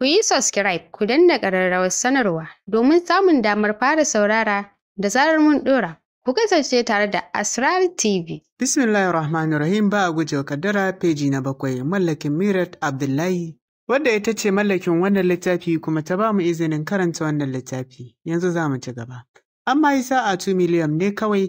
Ku yi subscribe, ku danna ƙararrawar sanarwa domin samun damar fara saurara da zarar mun ɗora. Ku kasance tare da Asrar TV. Bismillahirrahmanirrahim. Ba a gujewa kaddara, feji na 7, mallakin Mirat Abdullahi, wadda ita ce mallakin wannan littafi kuma ta ba mu izinin karanta wannan littafi. Yanzu za mu ci gaba. Amma yi sa'a 2 miliyan ne kawai,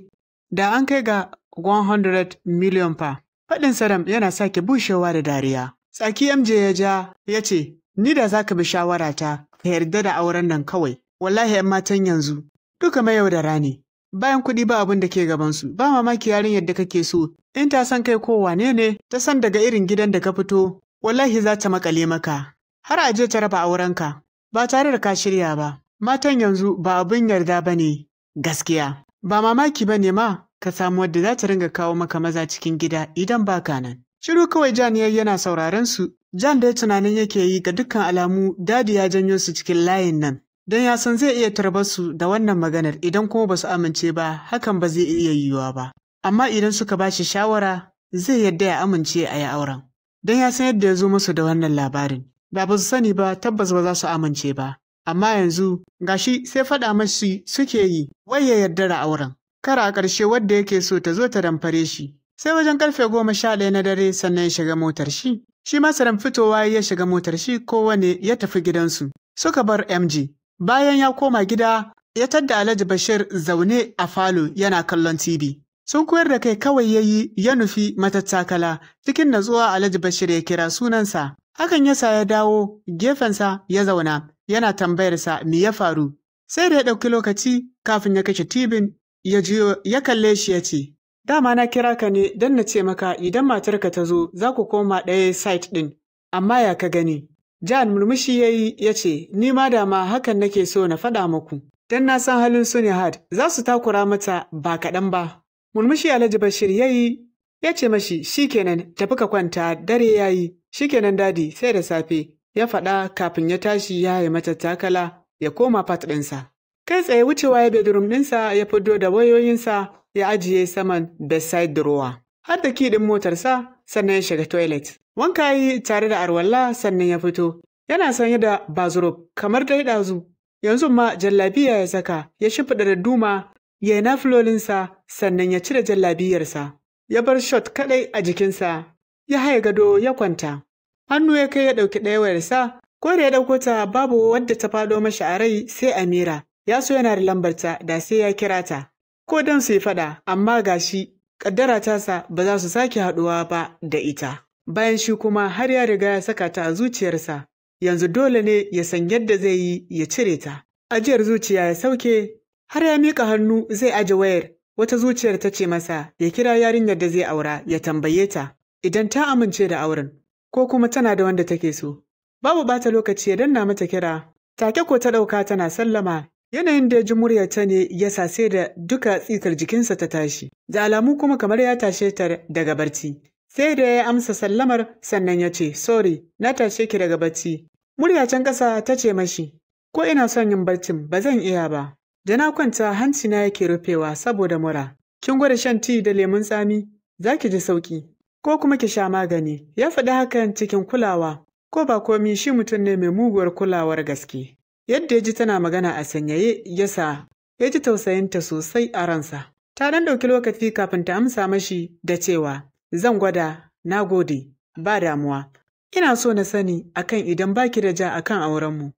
da an kai ga 100 miliyan fa. Faɗin Sadam yana sake bushewa da dariya. Tsaki MJ ya ja ya ce, "Ni da za ka bi shawarata, ka yarda da auren nan kawai. Wallahi 'yan matan yanzu, duka mayaudara ne. Bayan kuɗi ba abin da ke gabansu, ba mamaki yarinyar da kake so, in ta san kai ko wane ne, ta san daga irin gidan da ka fito, wallahi za ta makale maka. Har a je ta raba aurenka, ba tare da ka shirya ba. Matan yanzu ba abin yarda ba ne, gaskiya. Ba mamaki ba ne ma, ka samu wadda za ta ringa kawo maka maza cikin gida idan ba ka nan." Shiru kawai Jan yayi yana sauraron su. Jan dai tunanin yake yi, ga dukkan alamu Dadi ya janyo su cikin layin nan. Don ya san zai iya tarbar su da wannan maganar, idan kuma ba su amince ba, hakan ba zai iya yiwuwa ba. Amma idan suka ba shi shawara, zai yadda ya amince a yi auren. Don ya san yadda ya zo musu da wannan labarin. Da ba su sani ba, tabbas ba za su amince ba. Amma yanzu gashi sai faɗa mashi suke yi, wai ya yarda da auren. Kar a ƙarshe wadda yake so ta zo ta damfare shi. Sai wajen karfe 11 na dare sannan ya shiga motar shi. Shi ma Saddam fitowa ya shiga motar shi, kowane ya tafi gidansu. Suka bar MJ. Bayan ya koma gida, ya tadda Alhaji Bashir zaune a falo yana kallon TV. Sun koyar da kai kawai ya yi ya nufi matattakala. Cikin natsuwa Alhaji Bashir ya kira sunansa. Hakan ya sa ya dawo gefensa ya zauna, yana tambayarsa me ya faru. Sai da ya ɗauki lokaci kafin ya kashe tibin, ya juyo ya kalle shi ya ce, "Dama na kira ka ne don na ce maka idan matarka ta zo za ku koma ɗaya site ɗin, amma ya ka gani?" Jan murmushi ya yi ya ce, "Ni ma dama hakan nake so na faɗa muku. Don na san halin su Nihad, za su takura mata ba kaɗan ba." Murmushi Alhaji Bashir ya yi ya ce mashi, "Shikenan, tafi ka kwanta, dare ya yi." "Shikenan Dadi, sai da safe," ya faɗa kafin ya tashi ya haye mata takala ya koma fat ɗinsa. Kai tsaye wucewa ya bedroom ɗinsa, ya fito da wayoyinsa ya ajiye saman bedside drawer. Har da key ɗin motarsa, sannan ya shiga toilet. Wanka yi tare da arwalla, sannan ya fito. Yana sanye da bathrobe kamar dai ɗazu. Yanzu ma jallabiya ya saka, ya shimfiɗa da duma, ya yi nafilolinsa, sannan ya cire jallabiyarsa. Ya bar short kaɗai a jikinsa, ya haye gado ya kwanta. Hannu ya kai ya ɗauki ɗaya wayarsa, ko da ya ɗauko ta babu wadda ta faɗo mashi a rai sai Amira. Ya so yana da lambarta da sai ya kira ta. Ko don su yi faɗa, amma gashi ƙaddara tasa ba za su sake haɗuwa ba da ita. Bayan shi kuma har ya riga ya saka ta a zuciyarsa, yanzu dole ne ya san yadda zai yi ya cire ta. Ajiyar zuciya ya sauke, har ya miƙa hannu zai aje wayar, wata zuciyar ta ce masa ya kira yarinyar da zai aura ya tambaye ta idan ta amince da auren, ko kuma tana da wanda take so. Babu ɓata lokaci ya danna mata kira, take ko ta ɗauka tana sallama. Yanayin da ya ji muryarta ne ya sa sai da duka tsikar jikinsa ta tashi, da alamu kuma kamar ya tashe ta daga barci. Sai da ya amsa sallamar sannan ya ce, "Sorry, na tashe ki daga barci." Murya can ƙasa ta ce mashi, "Ko ina son yin barcin ba zan iya ba. Da na kwanta hancina yake rufewa saboda mura. Kin gwada shan tea da lemun tsami, za ki ji sauƙi. Ko kuma ki sha magani." Ya faɗi hakan cikin kulawa, ko ba komi shi mutum ne mai muguwar kulawar gaske. Yadda ya ji tana magana a sanyaye ya sa ya ji tausayinta sosai a ransa. Ta ɗan ɗauki lokaci kafin ta amsa mashi da cewa, "Zan gwada, na gode, ba damuwa. Ina so na sani akan idan baki da ja akan aurenmu,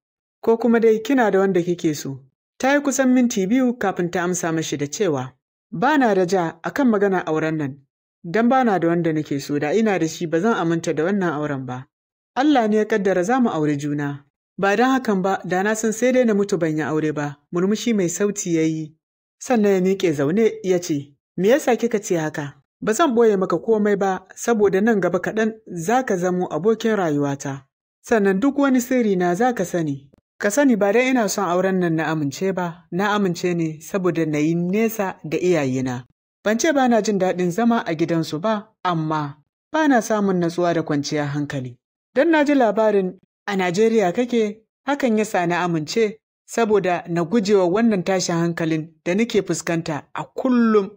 ko kuma dai kina da wanda kike so." Ta yi kusan minti 2 kafin ta amsa mashi da cewa, "Ba na da ja akan magana auren nan, don ba na da wanda nake so, da ina da shi ba zan aminta da wannan auren ba. Allah ne ya kaddara za mu auri juna. Ba don hakan ba, da na san sai dai na mutu ban yi aure ba." Murmushi mai sauti ya yi, sannan ya miƙe zaune ya ce, "Me yasa kika ce haka? Ba zan ɓoye maka komai ba, saboda nan gaba kaɗan za ka zamo abokin rayuwata. Sannan duk wani sirri na za ka sani. Ka sani ba dai ina son auren nan na amince ba, na amince ne saboda na yi nesa da iyayena. Ban ce ba na jin daɗin zama a gidansu ba, amma ba na samun natsuwa da kwanciyar hankali. Don na ji labarin a Najeriya kake, hakan ya sa na amince saboda na gujewa wannan tashin hankalin da nake fuskanta a kullum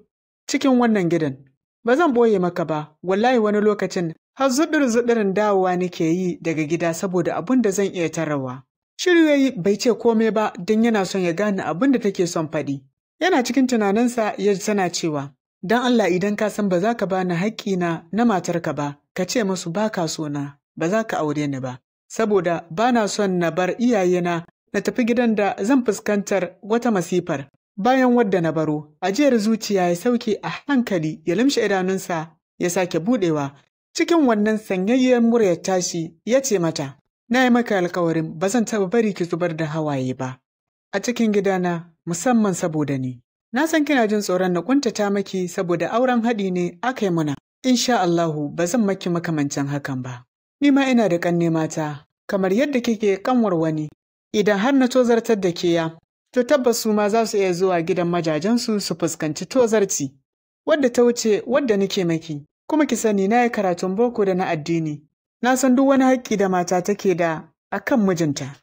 cikin wannan gidan. Ba zan ɓoye maka ba, wallahi wani lokacin Har zuɗir-zuɗirin dawowa nake yi daga gida saboda abin da zan iya tarawa. Shiru ya yi bai ce komai ba don yana son ya gane abin da take son faɗi. Yana cikin tunaninsa ya ji tana cewa, don Allah idan ka san ba za ka bani haƙƙina na matarka ba, ka ce musu ba ka so na, ba za ka aure ni ba. Saboda ba na son na bar iyayena na tafi gidan da zan fuskantar wata masifar. Bayan wadda na baro, ajiyar zuciya ya sauke a hankali ya limshe idanunsa ya sake buɗewa. Cikin wannan sanyayyar muryar tashi ya ce mata, na yi maka alkawarin ba zan taɓa bari ki zubar da hawaye ba. A cikin gidana musamman saboda ni. Na san kina jin tsoron na ƙuntata maki saboda auren haɗi ne aka yi muna. Insha Allahu ba zan maki makamancin hakan ba. Ni ma ina da ƙanne mata, kamar yadda kike ƙanwar wani. Idan har na tozartar da ke ya, to tabbas su ma za su iya zuwa gidan majajensu su fuskanci tozarci. Wadda ta wuce wadda nake maki, kuma ki sani na yi karatun boko da na addini. Na san duk wani haƙƙi da mata take da a kan mijinta.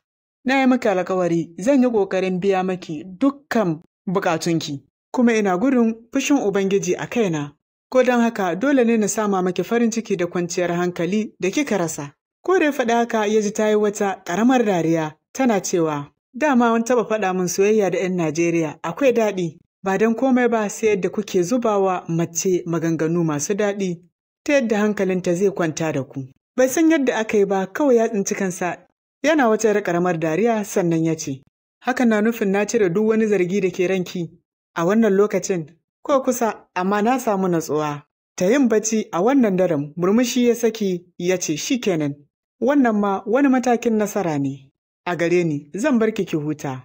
Na yi maka alƙawari zan yi ƙoƙarin biya maki dukkan buƙatunki, kuma ina gudun fushin Ubangiji a kaina. Ko don haka dole ne na sama maki farin ciki da kwanciyar hankali da kika rasa. Ko da ya faɗi haka ya ji ta yi wata ƙaramar dariya tana cewa, dama an taɓa faɗa min soyayya da 'yan Najeriya akwai daɗi, ba don komai ba sai yadda kuke zubawa mace maganganu masu daɗi ta yadda hankalinta zai kwanta da ku. Bai san yadda aka yi ba kawai ya tsinci kansa yana wata 'yar ƙaramar dariya sannan ya ce, hakan na nufin na cire duk wani zargi da ke ranki a wannan lokacin ko kusa amma na samu natsuwa. Ta yin bacci a wannan daren murmushi ya saki ya ce shikenan wannan ma wani matakin nasara ne a gare ni zan bar ki ki huta.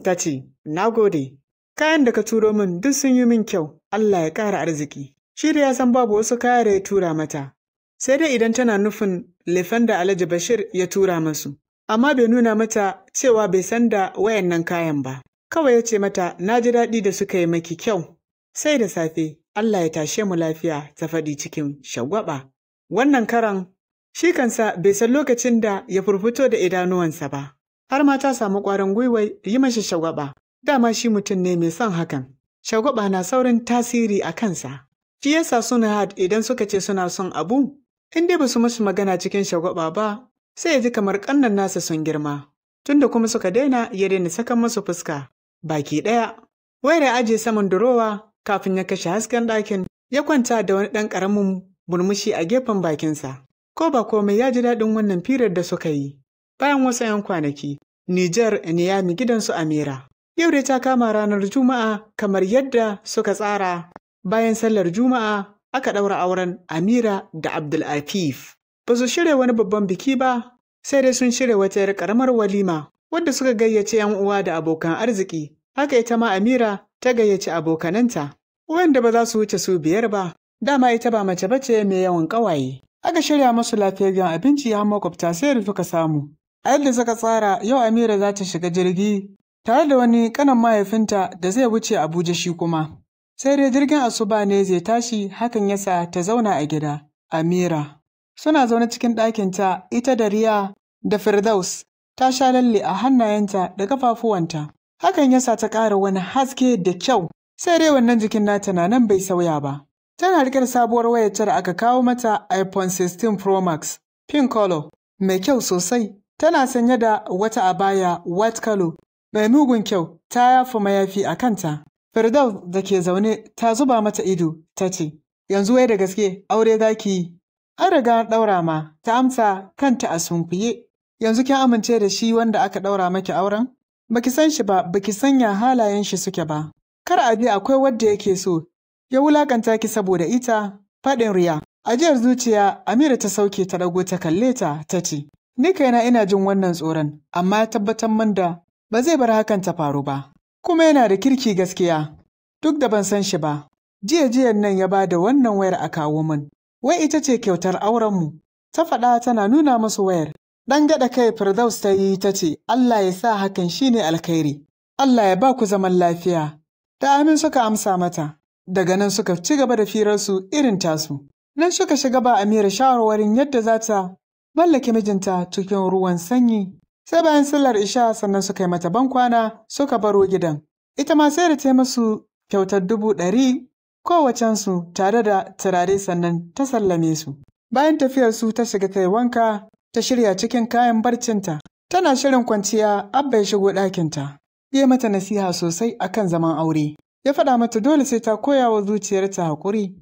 Ta ce na gode kayan da ka turo min duk sun yi min kyau Allah ya ƙara arziki. Shi da ya san babu wasu kaya da ya tura mata sai dai idan tana nufin lefen da Alhaji Bashir ya tura masu. Amma bai nuna mata cewa bai san da wayannan kayan ba. Kawai ya ce mata na ji daɗi da suka yi maki kyau. Sai da safe Allah ya tashe mu lafiya ta faɗi cikin shagwaba. Wannan karan shi kansa bai san lokacin da ya furfuto da idanuwansa ba. Har ma ta samu ƙwarin gwiwai yi mashi shagwaba. Dama shi mutum ne mai son hakan. Shagwaba na saurin tasiri a kansa. Shi yasa suna had idan suka ce suna son abu, in dai ba su masu magana cikin shagwaba ba, sai ya ji kamar ƙannan nasa sun girma. Tunda kuma suka daina ya daina sakan masu fuska. Baki ɗaya. Wayar ya aje saman durowa kafin ya kashe hasken ɗakin ya kwanta da wani ɗan ƙaramin murmushi a gefen bakinsa. Ko ba komai ya ji daɗin wannan firar da suka yi. Bayan wasu 'yan kwanaki, Nijar Niyami gidansu Amira. Yau dai ta kama ranar Juma'a kamar yadda suka tsara. Bayan sallar Juma'a aka ɗaura auren Amira da Abdulafif. Ba su shirya wani babban biki ba, sai dai sun shirya wata 'yar ƙaramar walima wadda suka gayyace 'yan uwa da abokan arziki. Haka ita ma Amira ta gayyaci abokananta, wanda ba za su wuce su 5 ba. Dama ita ba mace bace mai yawan ƙawaye. Aka shirya musu lafiyayyen abinci har makwabta sai da suka samu. A yadda suka tsara yau Amira za ta shiga jirgi tare da wani ƙanin mahaifinta da zai wuce Abuja shi kuma. Sai dai jirgin asuba ne zai tashi hakan yasa ta zauna a gida. Amira suna zaune cikin ɗakinta ita da Riya da Firdaus ta sha lalle a hannayenta da ƙafafuwanta. Hakan yasa ta ƙara wani haske da kyau. Sai dai wannan jikin nata na nan bai sauya ba. Tana riƙe da sabuwar wayar da aka kawo mata iPhone 16 Pro Max, pink color, mai kyau sosai. Tana sanye da wata abaya white color, mai mugun kyau, ta yafa mayafi a kanta. Firdaus da ke zaune ta zuba mata ido, ta ce, yanzu wai da gaske aure za ki yi. An riga an ɗaura ma, ta amsa kanta a sunkuye. Yanzu kin amince da shi wanda aka ɗaura maki auren? Baki san shi ba, baki sanya halayen shi suke ba. Kar a bi akwai wadda yake so, ya wulakanta ki saboda ita, faɗin Riya. Ajiyar zuciya Amira ta sauke ta ɗago ta kalle ta, ta ce, ni kaina ina jin wannan tsoron, amma ya tabbatar min da ba zai bar hakan ta faru ba. Kuma yana da kirki gaskiya, duk da ban san shi ba. Jiya jiyan nan ya ba da wannan wayar a kawo min. Wai ita ce kyautar aurenmu. Ta faɗa tana nuna musu wayar. Ɗan gaɗa kai Firdaus ta yi ta ce, Allah ya sa hakan shine alkhairi. Allah ya ba ku zaman lafiya. Da amin suka amsa mata. Daga nan suka ci gaba da firarsu irin tasu. Nan suka shiga ba Amira shawarwarin yadda za ta mallake mijinta cikin ruwan sanyi. Sai bayan sallar isha sannan suka yi mata bankwana suka baro gidan. Ita ma sai da ta yi musu kyautar 100,000 kowacensu tare da turare sannan ta sallame su. Bayan tafiyar su ta shiga ta yi wanka, ta shirya cikin kayan barcinta. Tana shirin kwanciya, Abba ya shigo ɗakinta. Ya mata nasiha sosai akan zaman aure. Ya faɗa mata dole sai ta koya wa zuciyarta haƙuri,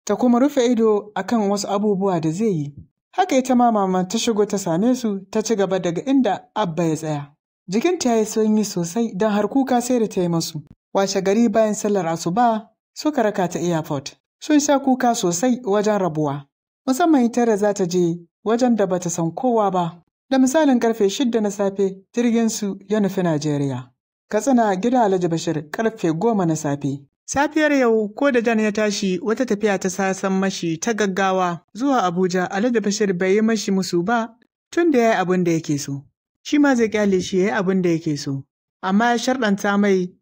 ta kuma rufe ido akan wasu abubuwa da zai yi. Haka ita ma mama ta shigo ta same su ta ci gaba daga inda Abba ya tsaya. Jikinta ya yi sanyi sosai don har kuka sai da ta yi masu. Washe gari bayan sallar asuba suka raka ta airport. Sun sha kuka sosai wajen rabuwa. Musamman ita da za ta je wajen da bata san kowa ba. Da misalin karfe 6 na safe jirgin su ya nufi Najeriya. Katsina gida Alhaji Bashir karfe 10 na safe. Safiyar yau ko da Jan ya tashi wata tafiya ta sasan mashi ta gaggawa zuwa Abuja. Alhaji Bashir bai yi mashi musu ba tun da ya yi abin da yake so. Shi ma zai kyale shi ya yi abin da yake so. Amma ya sharɗanta mai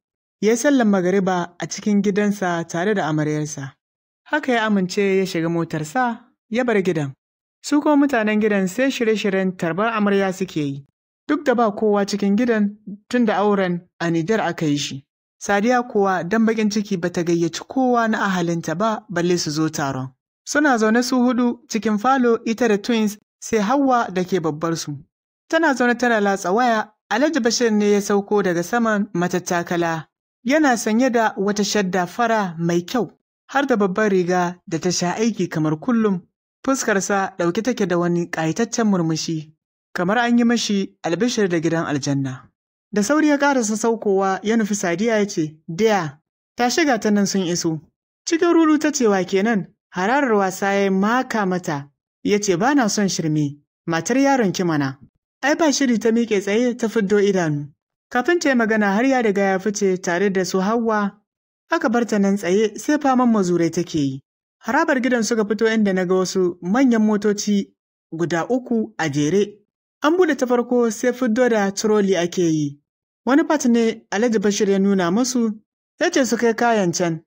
ya yi sallar magariba a cikin gidansa tare da amaryarsa. Haka ya amince ya shiga motarsa ya bar gidan. Su kuma mutanen gidan sai shirye-shiryen tarbar amarya suke yi. Duk da ba kowa cikin gidan tun da auren a Nijar aka yi shi. Sadiya kuwa dan bakin ciki bata gayyaci kowa na ahalinta ba balle su zo taron. Suna zaune su hudu cikin falo, ita da twins sai Hauwa da ke babbar su. Tana zaune tana latsa waya, Alhaji Bashir ne ya sauko daga saman matattakala. Yana sanye da wata shadda fara mai kyau, har da babbar riga da ta sha aiki kamar kullum. Fuskarsa ɗauke take da wani ƙayataccen murmushi, kamar an yi mashi albishir da gidan aljanna. Da sauri ya ƙarasa saukowa ya nufi Sadiya ya ce, "Diya, ta shiga ta nan sun iso." Cikin ruru ta cewa kenan, hararar wasa ya maka mata, ya ce ba na son shirme, matar yaron ki mana. Ai ba shiri ta miƙe tsaye ta fiddo idanu. Kafin ta yi magana har ya riga ya fice tare da su Hauwa, aka bar ta nan tsaye sai faman mazurai take yi. Harabar gidan suka fito inda na ga wasu manyan motoci guda 3 a jere. An buɗe ta farko sai fiddo da turoli ake yi. Wani fat ne Alhaji Bashir ya nuna musu, ya ce su kai kayan can.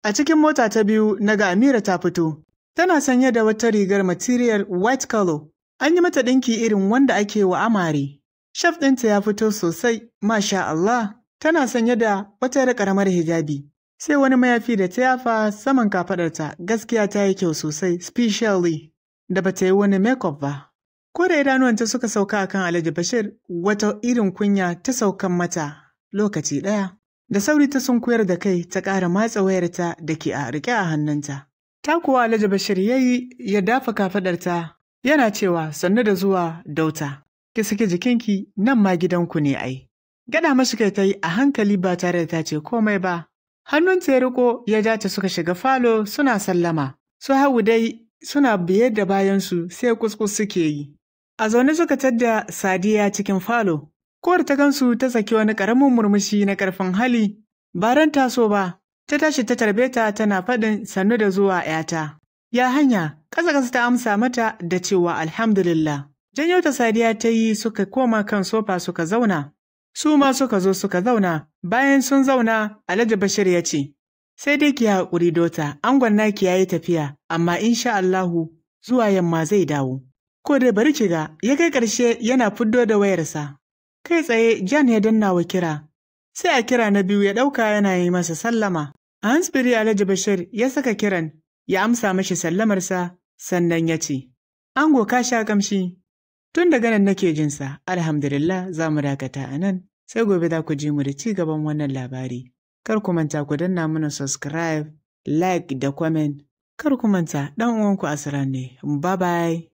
A cikin mota ta biyu na ga Amira ta fito. Tana sanye da wata rigar material white color. An yi mata ɗinki irin wanda ake wa amare. Shaf ɗinta ya fito sosai, masha Allah. Tana sanye da wata yar ƙaramar hijabi. Sai wani mayafi da ta yafa saman kafaɗarta, gaskiya ta yi kyau sosai, specially da bata yi wani makeup ba. Ko da idanuwanta suka sauka akan Alhaji Bashir, wata irin kunya ta saukan mata lokaci ɗaya. Da sauri ta sunkuyar da kai ta ƙara matsa wayarta da ke a riƙe a hannunta. Ta kuwa Alhaji Bashir ya yi ya dafa kafaɗarta yana cewa sannu da zuwa dauta. Ki saki jikinki nan ma gidanku ne ai. Gada mashi kai ta yi a hankali ba tare da ta ce komai ba. Hannunta ya riko ya ja ta suka shiga falo suna sallama. Su Hauwa dai suna biye da bayansu sai kuskus suke yi. A zaune suka tadda Sadiya cikin falo. Kowar ta gansu ta saki wani ƙaramin murmushi na ƙarfin hali. Ba ran taso ba, ta tashi ta tarbe ta tana faɗin sannu da zuwa ‘yata. Ya hanya, ƙasa-ƙasa ta amsa mata da cewa alhamdulillah. Janyo ta Sadiya ta yi suka koma kan sofa suka zauna. Su ma suka zo suka zauna. Bayan sun zauna, Alhaji Bashir ya ce, sai dai ki haƙuri dota, angon naki ya yi tafiya, amma insha Allahu zuwa yamma zai dawo. Ko dai bari ki ga, ya kai ƙarshe yana fiddo da wayarsa. Kai tsaye Jan ya danna wa kira. Sai a kira na biyu ya ɗauka yana yi masa sallama. A hansfiri Alhaji Bashir ya saka kiran, ya amsa mashi sallamarsa, sannan ya ce, Ango ka sha kamshi. Tun daga nan nake jinsa, alhamdulillah za mu dakata a nan, sai gobe za ku ji mu da ci gaban wannan labari. Kar ku manta ku danna mana subscribe, like da comment. Kar ku manta ɗan uwanku Asra ne. Bye bye.